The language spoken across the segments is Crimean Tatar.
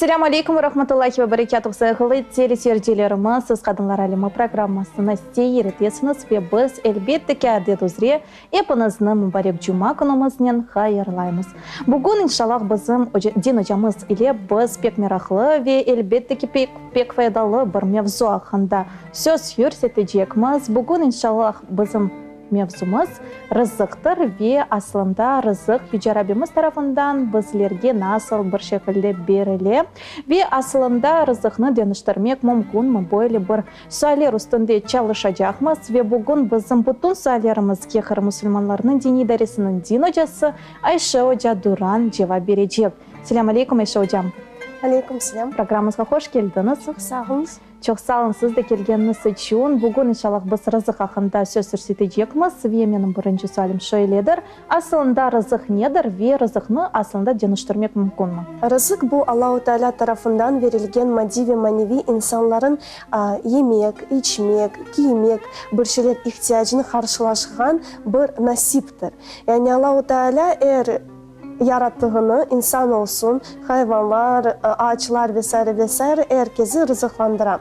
Esselâmu aleykum ve rahmetullahi ve berekâtuh, sayğılı teleseyircilerimiz, siz Qadınlar alemi programmasını seyir etesiñiz ve biz, elbette ki, adet üzre epiñizni mubarek cuma künümiznen hayırlaymız. Bugün, inşallah, bizim din ocamız ile biz pek meraqlı ve, elbette ki, pek, pek faydalı bir mevzu aqqında söz yürsetecekmiz. Bugün, inşallah, bizim Mevzumız, rızıqtır ve aslında rızıq Yüce Rabbimiz tarafından bizlerge nasıl bir şekilde berile ve aslında rızıqnı deñiştirmek mümkünmi, böyle bir sualler üstünde çalışacaqmız ve bugün bizim bütün suallerimizge Qırım musulmanlarınıñ diniy idaresiniñ din ocası Ayşe oca Duran cevap berecek. Selâm aleykum, Ayşe ocam. Aleykum selâm. Programmamızğa hoş keldiñiz. Çoq sağ oluñız. Çoq sağ olun siz de kelgeniñiz içün. Bugün, inşallah, biz rızıq aqqında söz yürsetecekmiz. Ve menim birinci sualim şöyledir, asılında rızıq nedir ve rızıqnı asılında deñiştirmek mümkünmi? Rızıq, bu Allahu Teala tarafından verilgen maddiy ve maneviy insanların yemek, içmek, kiymek, bir şeyler ihtiyacını qarşılaşğan bir nasiptir. Yani Allahu Teala er Yarattığını, insan olsun, hayvanlar, ağaçlar ve saire, ve saire, er kezi rızıqlandıra.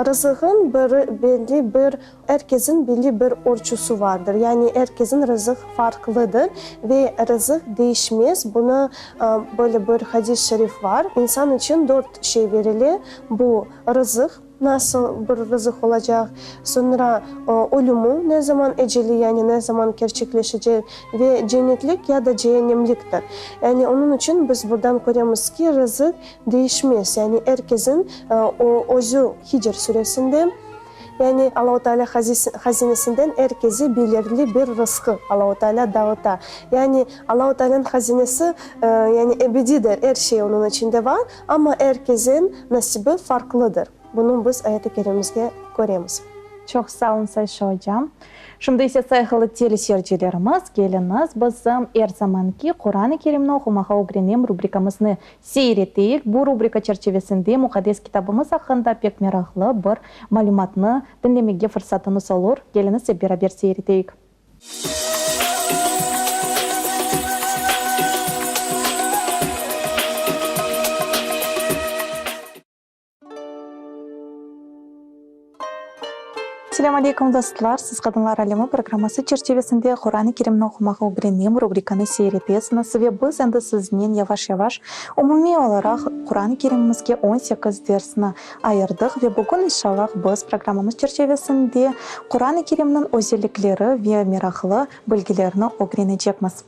Rızığın bir belli bir, er kezin belli bir ölçüsü vardır. Yani er kezin rızıq farqlıdır ve rızıq değişmez. Bunı böyle bir hadis-i şerif var, İnsan içün dört şey verile, bu, rızıq, Nasıl bir rızıq olacaq, soñra ölümi ne zaman eceli, yani ne zaman kerçekleşecek ve cennetlik ya da ceennemliktir. Yani onıñ içün biz buradan köremiz ki, rızıq değişmez, yani er kesin o özü Hicr süresinde, yani Allahu Teala hazinesinden er keze belirli bir rızqı Allahu Teala dağıta. Yani Allahu Teala'nıñ hazinesi yani ebedidir, er şey onıñ içinde var. Amma er kesin nasibi farqlıdır. Bunı biz ayet-i kerimizde köremiz. Çoq sağ oluñız, Ayşe ocam. Şimdi ise sayğılı teleseyircilerimiz, keliñiz, bizim er zamanki Quran-ı Kerimni oqumağa ögrenem rubrikamıznı seyir eteyik. Bu rubrika çerçivesinde Muqaddes Kitabımız aqqında pek meraqlı bir malümatnı diñlemege fırsatıñız olur. Keliñiz, ep beraber seyir eteyik. Selâm aleykum, dostlar! Siz Qadınlar alemi programması çerçivesinde Quran-ı Kerimni oqumağa ögrenem rubrikanı seyir etesiñiz ve biz endi siznen yavaş-yavaş umumiy olaraq Quran-ı Kerimimizge 18 dersni ayırdıq ve bugün, inşallah, biz programmamız çerçevesinde Quran-ı Kerimniñ özellikleri ve meraqlı bilgilerini ögrenecekmiz.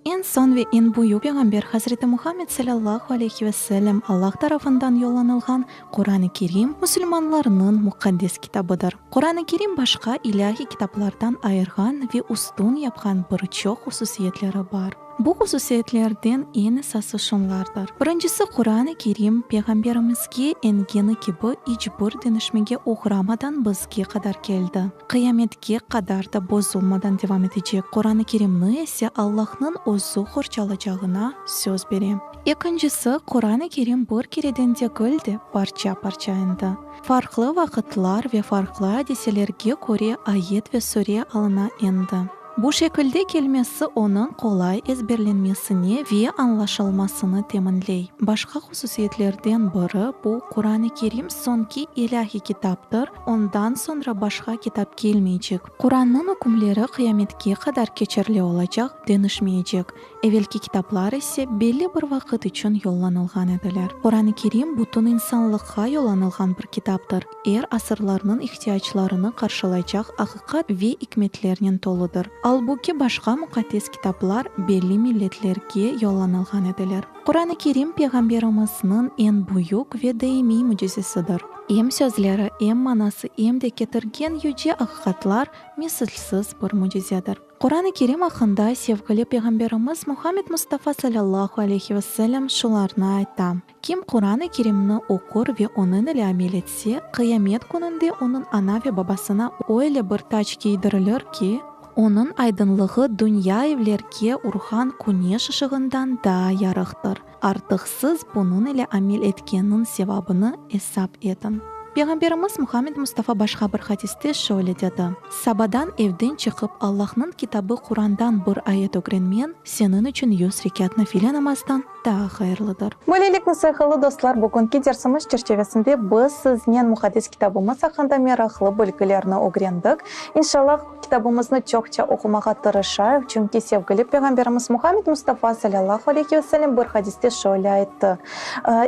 Eñ soñ ve eñ büyük Peyğamber Hazreti Muhammed salâllahu aleyhi ve sellem Allah tarafından yollanılğan Quran-ı Kerim musulmanlarnıñ muqaddes kitabıdır. Quran-ı Kerim başqa ilâhiy kitaplardan ayırğan ve üstün yapqan bir çoq hususiyetleri bar. Bu hususiyetlerden eñ esası şunlardır, birincisi, Quran-ı Kerim Peyğamberimizge engeni kibi iç bir deñişmege oğramadan bizge qadar keldi. Qıyametke qadar da bozulmadan devam etecek Quran-ı Kerimni ise Allahnıñ özü qorçalacağına söz bere. Ekincisi, Quran-ı Kerim bir kereden degil de, parça-parça endi. Farqlı vaqıtlar ve farqlı adiselerge köre ayet ve sure alına endi. Bu şekilde kelmesi onıñ qolay ezberlenmesine ve añlaşılmasını teminley. Başqa hususiyetlerden biri, bu, Quran-ı Kerim soñki ilâhiy kitaptır, ondan soñra başqa kitap kelmeycek. Qurannıñ ükümleri qıyametke qadar keçerli olacaq, deñişmeycek. Evelki kitaplar ise belli bir vaqıt içün yollanılğan ediler. Quran-ı Kerim bütün insanlıqqa yollanılğan bir kitaptır, er asırlarnıñ ihtiyaclarını qarşılaycaq aqiqat ve ikmetlernen toludır. Albuki başqa muqaddes kitaplar belli milletlerge yollanılğan ediler. Quran-ı Kerim Peyğamberimizniñ eñ büyük ve daimiy mücizesidir. Em sözleri, em manası, em de ketirgen yüce aqiqatlar misilsiz bir mücizedir. Quran-ı Kerim aqqında sevgili Peyğamberimiz Muhammed Mustafa salâllahu aleyhi ve sellem şularnı ayta, Kim Quran-ı Kerimni oqur ve onıñ ile amel etse, qıyamet kününde onıñ ana ve babasına öyle bir tac kiydirilir ki, onıñ aydınlığı dünya evlerge urğan küneş ışığından daa yarıqtır. Artıq siz bunıñ ile amel etkenniñ sevabını esap etiñ. Peyğamberimiz Muhammed Mustafa başqa bir hadiste şöyle dedi, Sabadan evden çıqıp Allahnıñ kitabı Qurandan bir ayet ögrenmen, seniñ içün yuz rekât nafile namazdan daa hayırlıdır. Böylelikle, sayğılı dostlar, bugünki dersimiz çerçevesinde biz siznen Muqaddes Kitabımız aqqında meraqlı bilgilerni ögrendik. İnşallah, kitabımıznı çoqça oqumağa tırışayıq, çünki sevgili Peyğamberimiz Muhammed Mustafa salâllahu aleyhi ve sellem bir hadiste şöyle ayttı,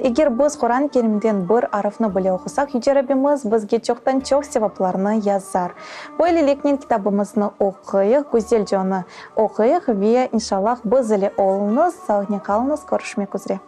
Eger biz Quran-ı Kerimden bir arfnı bile oqusaq, Yüce Rabbimiz bizge çoqtan-çoq sevaplarnı yazar. Böyleliknen kitabımıznı oquyıq, güzelce onı oquyıq ve inşallah biz ile oluñız, sağlıqnen qalıñız, körüşmek üzre.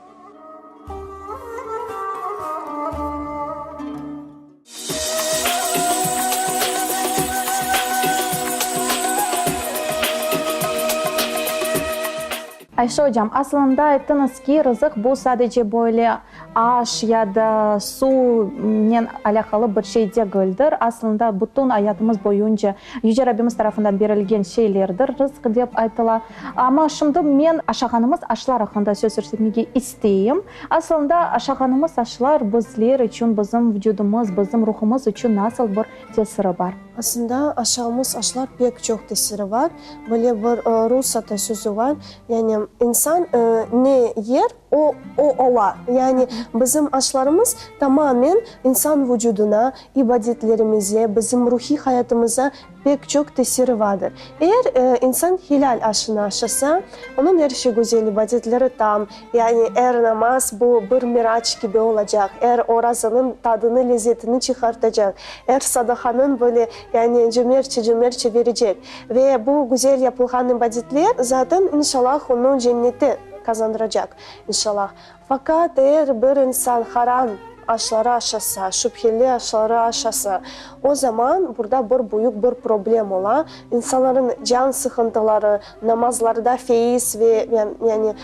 Ayşe ocam, asılında ayttıñız ki, rızıq bu sadece böyle aş ya da suvnen alâqalı bir şey degildir. Asılında bütün ayatımız boyunca Yüce Rabbimiz tarafından berilgen şeylerdir rızq dep aytıla. Amma şimdi men aşağanımız aşlar aqqında söz yürsetmege isteyim. Asılında aşağanımız aşlar bizler içün, bizim vucudımız, bizim ruhumız içün nasıl bir tesiri bar? Aslında aşağımız aşlar pek çoq tesiri bar. Böyle bir rus atasözü bar, yani insan ne yer, o, o ola. Yani bizim aşlarımız tamamen insan vucudına, ibadetlerimize, bizim ruhiy hayatımıza pek çoq tesiri vardır. Eğer insan helal aşını aşasa, onıñ er şey güzel, ibadetleri tam, yani er namaz bu bir miraç kibi olacaq, er orazanıñ tadını, lezetini çıqartacaq, er sadaqanıñ böyle, yani cömertçe, cömertçe verecek. Ve bu güzel yapılğan ibadetler zaten, inşallah, onı cennete qazandıracaq, inşallah. Faqat eğer bir insan haram aşları aşasa, şübheli aşları aşasa, o zaman burada bir büyük bir problem ola. İnsanların can sıqıntıları, namazlarda feyiz ve yani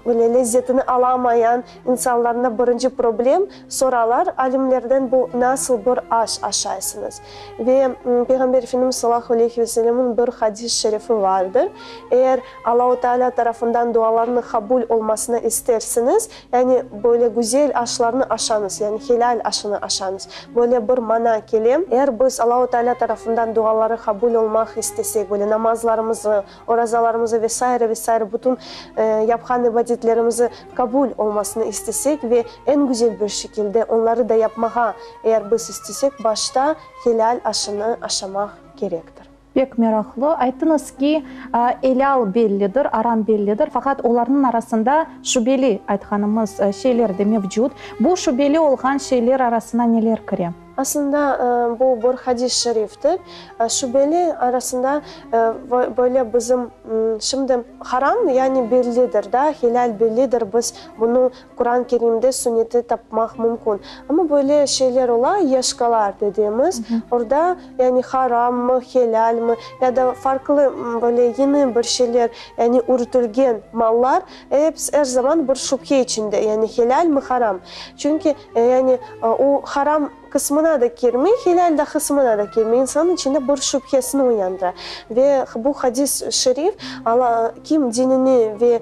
böyle lezzetini alamayan insanlarında birinci problem, soralar alimlerden bu nasıl bir aş aşaysıñız? Ve Peyğamber Efendimiz salâlâhu aleyhi ve sellemniñ bir hadis-i şerifi vardır, Eğer Allahu Teala tarafından dualarnıñ qabul olmasını istersiñiz, yani böyle güzel aşlarnı aşañız, yani helal aşını aşañız. Böyle bir mana kele. Eğer biz Allahu Teala tarafından duaları qabul olmaq istesek, böyle namazlarımızı, orazalarımızı ve saire, ve saire bütün yapqan ibadetlerimizi qabul olmasını istesek ve eñ güzel bir şekilde onları da yapmağa eğer biz istesek, başta helal aşını aşamaq kerektir. Pek meraqlı. Ayttıñız ki, elâl bellidir, aram bellidir, faqat olarnıñ arasında şübeli aytqanımız şeyler de mevcut. Bu şübeli olğan şeyler arasına neler kire? Aslında, bu bir hadis-i şeriftir. Şübeli arasında böyle bizim şimdi haram, yani bellidir da, helal bellidir, biz bunı Quran-ı Kerimde, Sünnette tapmaq mümkün. Amma böyle şeyler ola, yeşkalar dediğimiz, orda yani harammı, helâlmi ya da farqlı böyle yeni bir şeyler, yani ürütilgen mallar episi er zaman bir şübhe içinde, yani helâlmi, haram. Çünki yani o haram qısmına da kirmey, helâl da qısmına da kirmey, insannıñ içinde bir şübhesini uyandıra. Ve bu hadis-i şerif, Alla kim dinini ve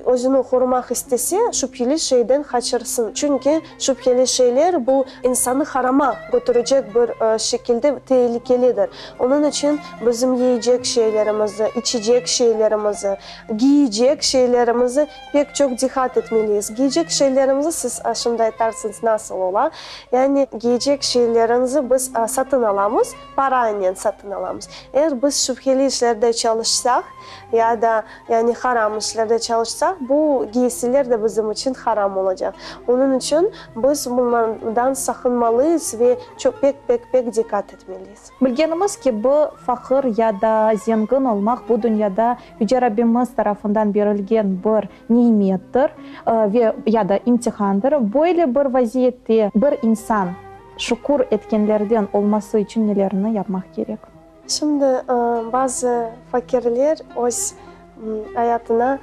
Özüni qorumaq istese, şübheli şeyden qaçırsın. Çünki şübheli şeyler bu, insanı harama götürecek bir şekilde tehlikelidir. Onıñ içün bizim yeyecek şeylerimizi, içecek şeylerimizi, giyecek şeylerimizi pek çoq diqqat etmeliyiz. Giyecek şeylerimizi siz şimdi aytarsıñız, nasıl ola? Yani giyecek şeylerimizi biz satın alamız, paranen satın alamız. Eğer biz şübheli işlerde çalışsaq, Ya da, yani haram işlerde çalışsaq, bu giysiler de bizim içün haram olacaq. Onıñ içün biz bunlardan saqınmalıyız ve çoq, pek, pek, pek diqqat etmeliyiz. Bilgenimiz kibi, faqır ya da zengin olmaq bu dünyada Yüce Rabbimiz tarafından berilgen bir nimettir ve ya da imtihandır. Böyle bir vaziyette bir insan şükür etkenlerden olması içün nelerni yapmaq kerek? Şimdi bazı fakirler öz ayatına.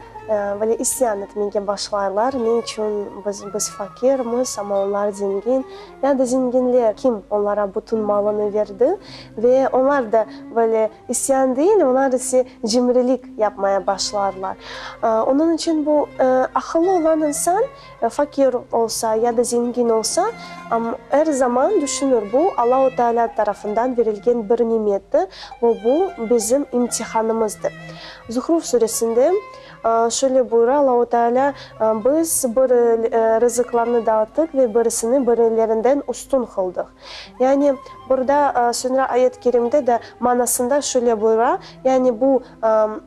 Böyle isyan etmege başlaylar, ne içün biz, biz fakirmiz, amma onlar zengin, ya da zenginler, kim onlara bütün malını berdi, ve onlar da böyle isyan değil, onlar ise cimrilik yapmaya başlarlar. Onıñ içün bu aqıllı olan insan, fakir olsa ya da zengin olsa, er zaman düşünür, bu Allahu Teala tarafından berilgen bir nimettir ve bu bizim imtihanımızdır. Zuhruf suresinde şöyle buyura Allahu Teala, Biz bir rızıqlarnı dağıttıq ve birisini birilerinden üstün qıldıq. Yani, burada soñra ayet-i kerimde de manasında şöyle buyura, yani bu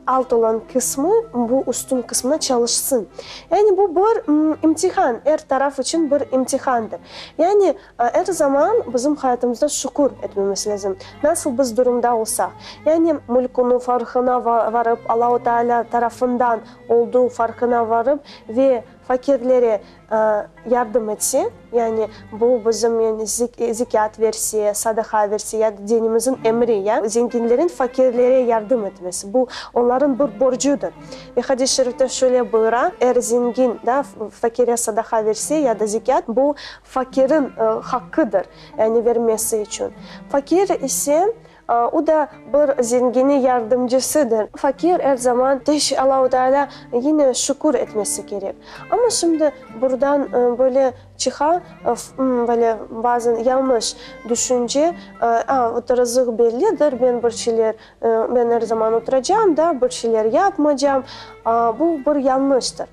alt olan qısmı bu üstün qısmına çalışsın. Yani bu bir imtihan, er taraf içün bir imtihandır. Yani Er zaman bizim hayatımızda şükür etmemiz lâzim. Nasıl biz durumda olsaq, yani mülküniñ farqına varıp, Allahu Teala tarafından olduğu farqına varıp ve fakirlere yardım etse, yani bu bizim yani zekât verse, sadaqa verse ya da dinimizin emri, ya zenginlerin fakirlere yardım etmesi, bu onların bir borcudır. Ve hadis-i şerifte şöyle buyura, er zengin da fakire sadaqa verse ya da zekât, bu Fakirin haqqıdır, yani vermesi içün. Fakir ise, o da bir zengini yardımcısıdır. Fakir er zaman teş Allahu Teala yine şükür etmesi kerek. Amma şimdi buradan böyle çıqa, böyle bazen yañlış düşünce, a, vot rızıq bellidir, men bir şeyler, men er zaman oturacam da, bir şeyler yapmacam. Bu bir yañlıştır.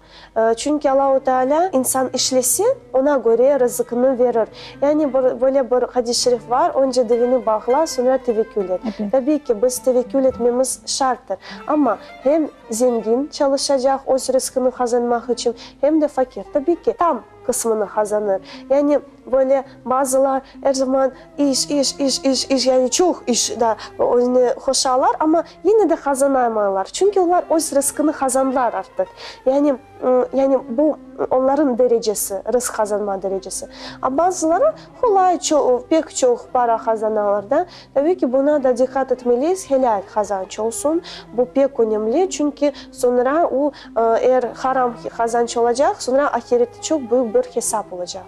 Çünki Allahu Teala insan işlese, oña köre rızıqını verir. Yani bir, böyle bir hadis-i şerif bar, önce deveni bağla, soñra tevekkül et. Tabiiy ki, biz tevekkül etmemiz şarttır. Amma hem zengin çalışacaq öz rızqını qazanmaq içün, hem de fakir, tabiiy ki, tam qısmını qazanır. Yani böyle bazılar er zaman iş, iş, iş, iş, iş, yani çoq iş da özüne qoşalar, amma yine de qazanamaylar, çünki olar öz rızqını qazandılar artıq. Yani, yani bu onların derecesi, rızq qazanma derecesi. A bazıları qolay, çoq, pek çoq para qazanalar da. Tabiiy ki, buna da diqqat etmeliyiz, helâl qazanç olsun, bu pek önemli, çünki soñra o, eğer haram qazanç olacaq, soñra ahirette çoq büyük bir hesap olacaq.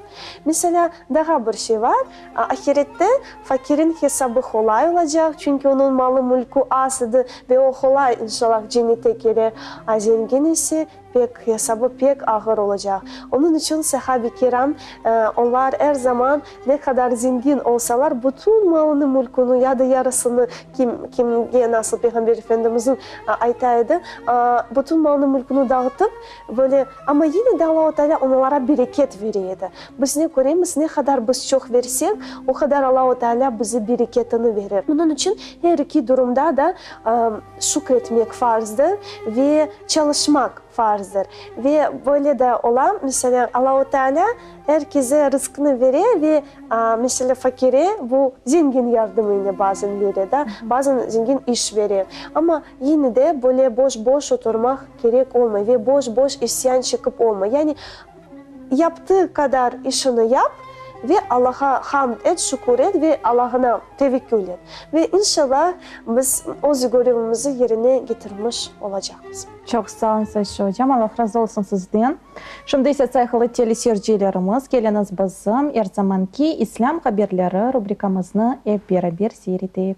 Meselâ, daha bir şey var, ahirette fakirin hesabı qolay olacaq, çünki onıñ malı-mülkü az edi ve o qolay, inşallah, cennete kirer, a zengin ise pek, hesabı pek ağır olacaq. Onıñ içün sahabi kiram, onlar er zaman ne qadar zengin olsalar, bütün malını-mülküni ya da yarısını, kim, kimge nasıl, Peyğamber Efendimizniñ ayta edi, bütün malını-mülküni dağıtıp, Böyle, amma yine de Allahu Teala onalara bereket vere edi. Biz ne köremiz, ne qadar biz çoq versek, o qadar Allahu Teala bize bereketini verir. Bunıñ içün her iki durumda da şükretmek farzdır ve çalışmaq farzdır. Ve böyle de ola, meselâ, Allahu Teala er keze rızqnı vere ve, meselâ, fakire bu zengin yardımıyla bazen vere da, bazen zengin iş vere. Amma yine de böyle boş-boş oturmaq kerek olmay ve boş-boş isyan çekip olmay. Yani, yaptığı qadar işini yap ve Allaha hamd et, şükür et ve Allahına tevekkül et. Ve inşallah biz öz görevimizi yerine getirmiş olacaqmız. Çoq sağ olun Sayşe ocam, Allah razı olsun sizden. Şimdi ise sayğılı teleseyircilerimiz, keliñiz bizim er zamanki İslâm haberleri rubrikamıznı ep beraber seyir eteyik.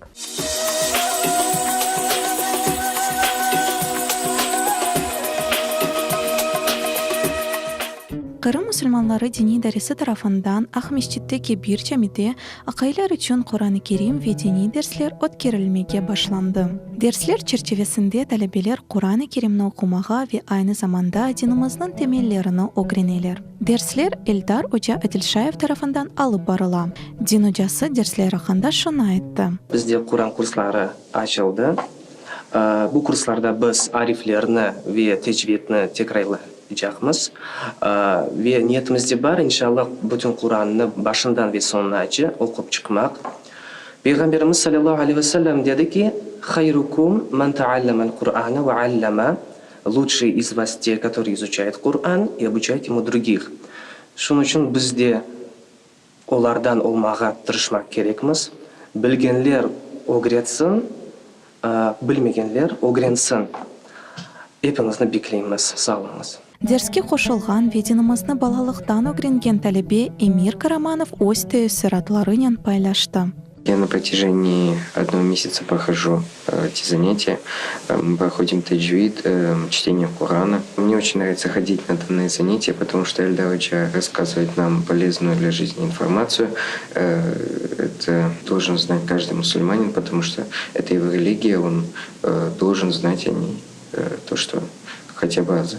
Qırım musulmanları diniy idaresi tarafından Aqmescitte Kebir camide aqaylar içün Quran-ı Kerim ve diniy dersler ötkerilmege başlandı. Dersler çerçivesinde talebeler Quran-ı Kerimni oqumağa ve aynı zamanda dinimizniñ temellerini ögreneler. Dersler Eldar oca Adilşayev tarafından alıp barıla. Din ocası dersler aqqında şunı ayttı. Bizde Quran kursları açıldı. Bu kurslarda biz ariflerni ve tecvidni tekrarlaycaqmız. Ve niyetimizde bar, inşallah, bütün Qurannı başından ve soñunace oqup çıqmaq. Peyğamberimiz salâllahu aleyhi ve sellem dedi ki, Hayrukum men teallemel Qur'ane ve alleme, Lutşiy iz vas te, kotorıy izuçayet Qur'an i obuçayet emu drugih. Şunıñ içün biz de olardan olmağa tırışmaq kerekmiz. Bilgenler ögretsin, bilmegenler ögrensin. Epiñizni bekleymiz. Sağ oluñız. Derske qoşulğan ve dinimizni balalıqtan ögrengen talebe Emir Karamanov öz teessüratlarınen paylaştı. Я на протяжении одного месяца прохожу эти занятия. Мы проходим теджвид, чтение Корана. Мне очень нравится ходить на данные занятия, потому что Эльдар оджа рассказывает нам полезную для жизни информацию. Это должен знать каждый мусульманин, потому что это его религия, он должен знать о ней то, что хотя бы азы.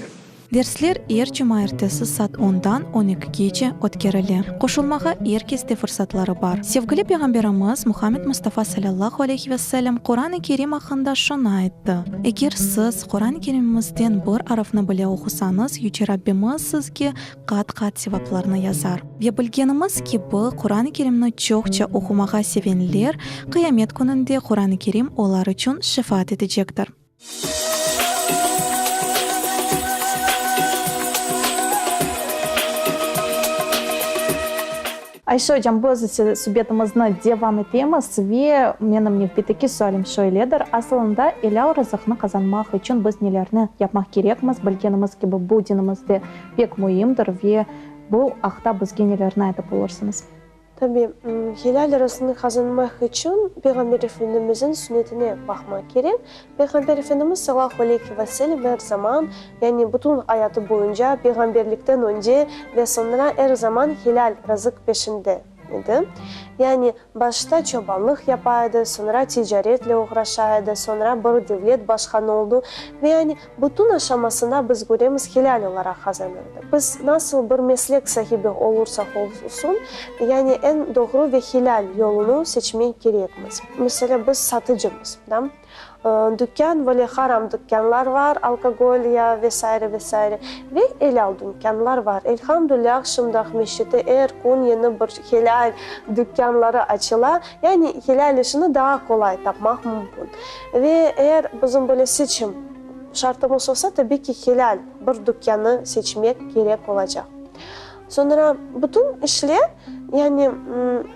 Dersler er cumaertesi saat ondan on ekigece ötkerile. Qoşulmağa er keste fırsatları bar. Sevgili Peyğamberimiz Muhammed Mustafa salâllahu aleyhi ve sellem Quran-ı Kerim aqqında şunı ayttı, Eger siz Quran-ı Kerimimizden bir arfnı bile oqusañız, Yüce Rabbimiz sizge qat-qat sevaplarnı yazar. Ve bilgenimiz kibi, Quran-ı Kerimni çoqça oqumağa sevenler, qıyamet kününde Quran-ı Kerim olar içün şefaat etecektir. Ayşe ocam, biz ise subetimizni devam etemiz ve menim nevbetteki sualim şöyledir, asılında elâl rızıqnı qazanmaq içün biz nelerni yapmaq kerekmiz? Bilgenimiz kibi, bu dinimizde pek müimdir ve bu aqta bizge nelerni aytıp olursıñız? Tabi, helâl rızqnı qazanmaq içün Peyğamber Efendimizniñ sünnetine baqmaq kerek. Peyğamber Efendimiz salâllahu aleyhi ve sellem er zaman, yani bütün ayatı boyunca, peyğamberlikten önce ve soñra er zaman helâl rızıq peşinde edi. Yani başta çobanlıq yapa edi, soñra ticaretle oğraşa edi, soñra bir devlet başqanı oldu ve yani Bütün aşamasında biz köremiz helâl olaraq qazanırdı. Biz nasıl bir meslek sahibi olursaq olsun, yani eñ doğru ve helâl yolunı seçmek kerekmiz. Meselâ, biz satıcımız, da? Dükkan, böyle haram dükkanlar var, alkogol ya ve saire, ve saire, ve elâl dükkanlar var. Elhamdülâh, şimdi Aqmescitte er kün yeni bir helâl dükkanları açıla, yani helâl işini daa qolay tapmaq mümkün. Ve eğer bizim böyle seçim şartımız olsa, tabiy ki, helâl bir dükkanı seçmek kerek olacaq. Soñra bütün işler, yani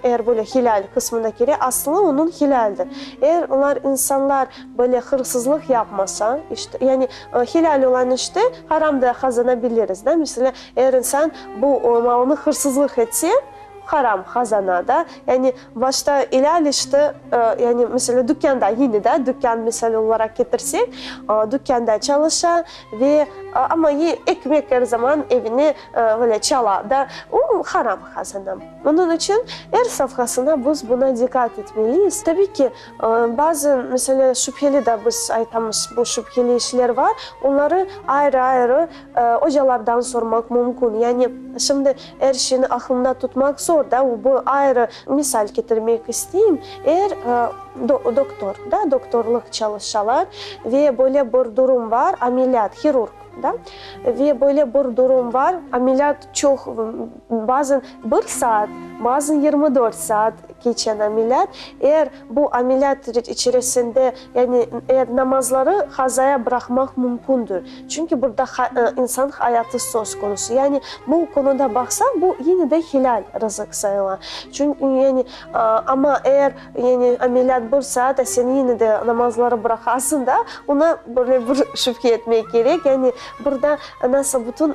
eğer böyle helâl qısmına kire, aslı onıñ helâldir. Eğer olar, insanlar böyle hırsızlıq yapmasa, işte, yani helâl olan işte haram da qazanabiliriz, da, meselâ, eğer insan bu malını hırsızlıq etse, Haram qazana da, yani başta elâl işte, yani meselâ dükkânda, yine de dükkân misal olaraq ketirsek, dükkânda çalışa ve amma ekmek er zaman evine böyle çala da, o haram qazana. Onıñ içün er safhasına biz buna diqqat etmeliyiz. Tabiy ki, Bazı, meselâ, şübheli da biz aytamız, bu şübheli işler var, onları ayrı-ayrı ocalardan sormaq mümkün. Yani, şimdi er şeyni aqlında tutmaq zor da, bu ayrı misal ketirmek isteyim, er doktor, da, doktorlıq çalışalar ve böyle bir durum var, ameliyat, hirurg, da, ve böyle bir durum var, ameliyat çoq, bazen bir saat, bazen 24 saat keçen ameliyat. Eğer bu ameliyat içerisinde, yani eğer namazları qazaya bıraqmaq mümkündür. Çünki burada insan hayatı söz konusu. Yani bu konuda baqsaq, bu yine de helal rızıq sayıla. Çünki yani amma eğer yani ameliyat bir saat, a sen yine de namazları bıraqasıñ da, ona böyle bir şübhe etmek kerek. Yani burada nasıl bütün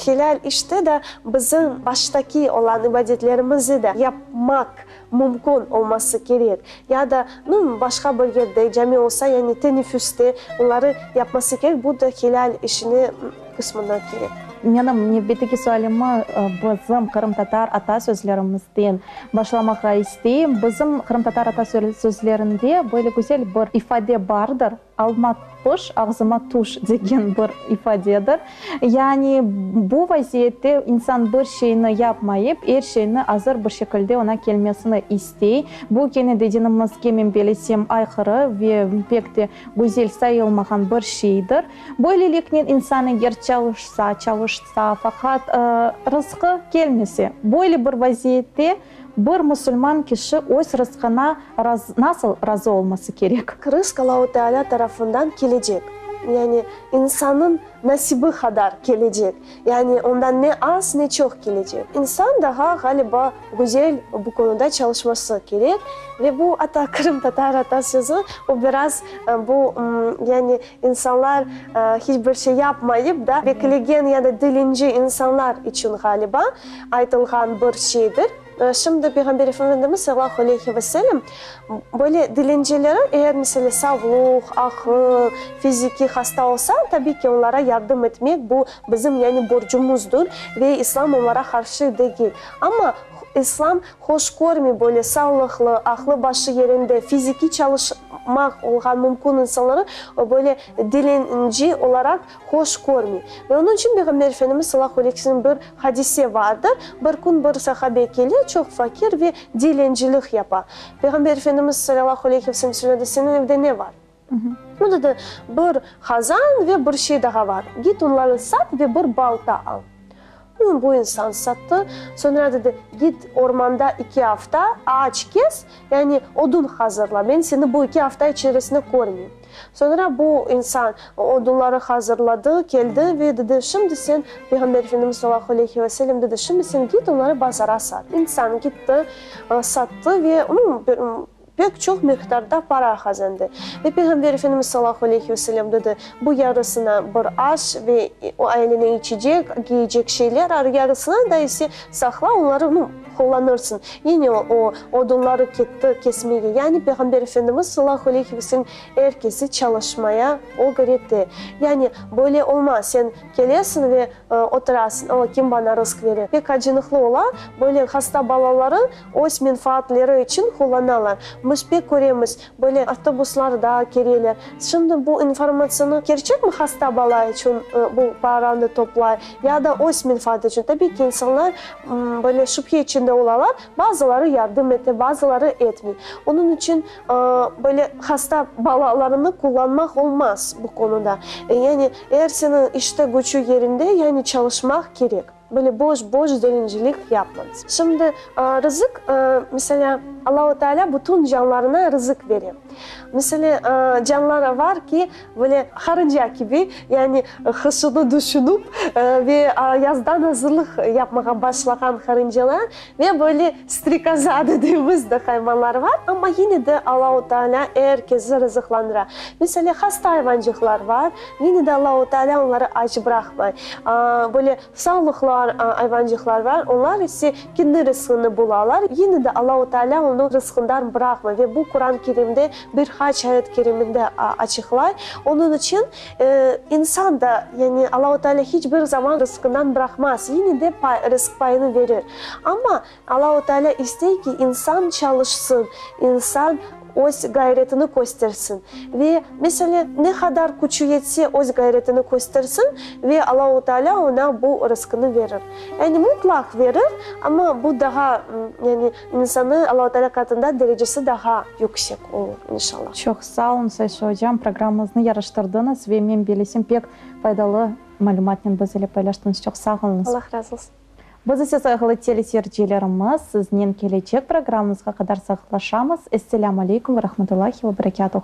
Helâl işte da bizim baştaki olan ibadetlerimizi de yapmaq mümkün olması kerek. Ya da, nu, başqa bir yerde, cami olsa, yani teneffüste onları yapması kerek, bu da helâl işine qısmına kerek. Menim nevbetteki sualimi bizim qırımtatar ata sözlerimizden başlamağa isteyim. Bizim qırımtatar ata sözlerinde böyle güzel bir ifade bardır, Alma pış, ağzıma tuş degen bir ifadedir. Yani bu vaziyette insan bir şeyni yapmayıp, er şeyni azır bir şekilde oña kelmesini istey. Bu kene de dinimizge, men belesem, ayqırı ve pek de güzel sayılmağan bir şeydir. Böyleliknen insan eger çalışsa, çalışsa, faqat rızqı kelmese, böyle bir vaziyette Bir musulman kişi öz rızqına nasıl razı olması kerek? Rızq Allahu Teala tarafından kelecek. yani insannıñ nasibi qadar kelecek. Yani ondan ne az, ne çoq kelecek. İnsan daha, ğaliba, güzel bu konuda çalışması kerek. Ve bu ata qırımtatar ata sözü, o biraz bu, yani insanlar hiç bir şey yapmayıp da beklegen ya da dilenci insanlar içün, ğaliba, aytılğan bir şeydir. Şimdi Peyğamber Efendimiz salâllahu aleyhi ve sellem böyle dilencileri, eğer meselâ savluq, aqıl, fizikiy hasta olsa, tabiy ki, onlara yardım etmek bu bizim yani borcumuzdır ve İslam onlara qarşı degil. Amma İslam hoş körmey böyle savlıqlı, aqlı başı yerinde, fizikiy çalışmaq olğan mümkün insanları böyle dilenci olaraq hoş körmey. Ve onıñ içün Peyğamber Efendimiz salâllahu aleyhi ve sellem bir hadise vardır. Bir kün bir sahabe kele, çoq fakir ve dilencilik yapa. Peyğamber Efendimiz salâllahu aleyhi ve sellem söyledi, Seniñ evde ne var? O dedi, Bir qazan ve bir şey daha var. Git onları sat ve bir balta al. Bu insan sattı. Soñra dedi, Git ormanda iki afta ağaç kes, yani odun hazırla, men seni bu iki afta içerisinde körmeyim. Soñra bu insan odunları hazırladı, keldi ve dedi, Şimdi sen, Peyğamber Efendimiz salâllahu aleyhi ve sellem dedi, şimdi sen git onları bazara sat. İnsan gitti, sattı ve pek çoq miqdarda para qazandı. Ve Peyğamber Efendimiz salâllahu aleyhi ve sellem dedi, Bu yarısına bir aş ve ailene içecek, giyecek şeyler, yarısına da ise saqla, onları qullanırsıñ. Yine o, odunları ketti kesmege. Yani Peyğamber Efendimiz salâllahu aleyhi ve sellem er kesi çalışmaya ögretti. Yani böyle olmaz, sen kelesiñ ve oturasıñ, o, kim bana rızq verir? Pek acınıqlı ola, böyle hasta balaları öz menfaatleri içün qullanalar. Biz pek köremiz, böyle avtobuslarda kereler. Şimdi bu informatsiyanı kerçekmi hasta bala içün bu paranı toplay ya da öz menfaatı içün? Tabiiy ki, insanlar böyle şübhe içinde olalar, bazıları yardım ete, bazıları etmey. Onıñ içün böyle hasta balalarını qullanmaq olmaz bu konuda. Yani er seniñ işte küçü yerinde, yani çalışmaq kerek. Böyle boş-boş zelincilik yapmañız. Şimdi rızıq, meselâ, Allahu Teala bütün canlarına rızıq bere. Meselâ, canlar var ki, böyle qarınca kibi, yani qışını düşünip ve yazdan azırlıq yapmağa başlağan qarıncalar ve böyle strikoza dediğimiz de hayvanlar var. Amma yine de Allahu Teala er kesi rızıqlandıra. Meselâ, hasta ayvancıqlar var, yine de Allahu Teala onları aç bıraqmay. Böyle sağlıqlı ayvancıqlar var, onlar ise kendi rızqını bulalar. Yine de Allahu Teala onı rızqından bıraqmay ve bu Quran Kerimde bir qaç ayet keriminde açıqlay. Onıñ içün insan da, yani Allahu Teala hiç bir zaman rızqından bıraqmaz, yine de rızq payını verir. Amma Allahu Teala istey ki, insan çalışsın, insan öz ğayretini köstersin. Ve, meselâ, ne qadar küçü yetse, öz ğayretini köstersin ve Allahu Teala oña bu rızqını verir. Yani mutlaq verir, amma bu daha, yani insanı Allahu Teala qatında derecesi daha yüksek olur, inşallah. Çoq sağ oluñız, Ayşe ocam, programmamıznı yaraştırdıñız ve men bilesem pek faydalı malümatnen biz ile paylaştıñız. Çoq sağ oluñız. Allah razı olsun. Biz ise sayğılı teleseyircilerimiz, siznen kelecek programmamızğa qadar sağlıqlaşamız. Esselâmu aleykum ve rahmetullahi ve berekâtuh.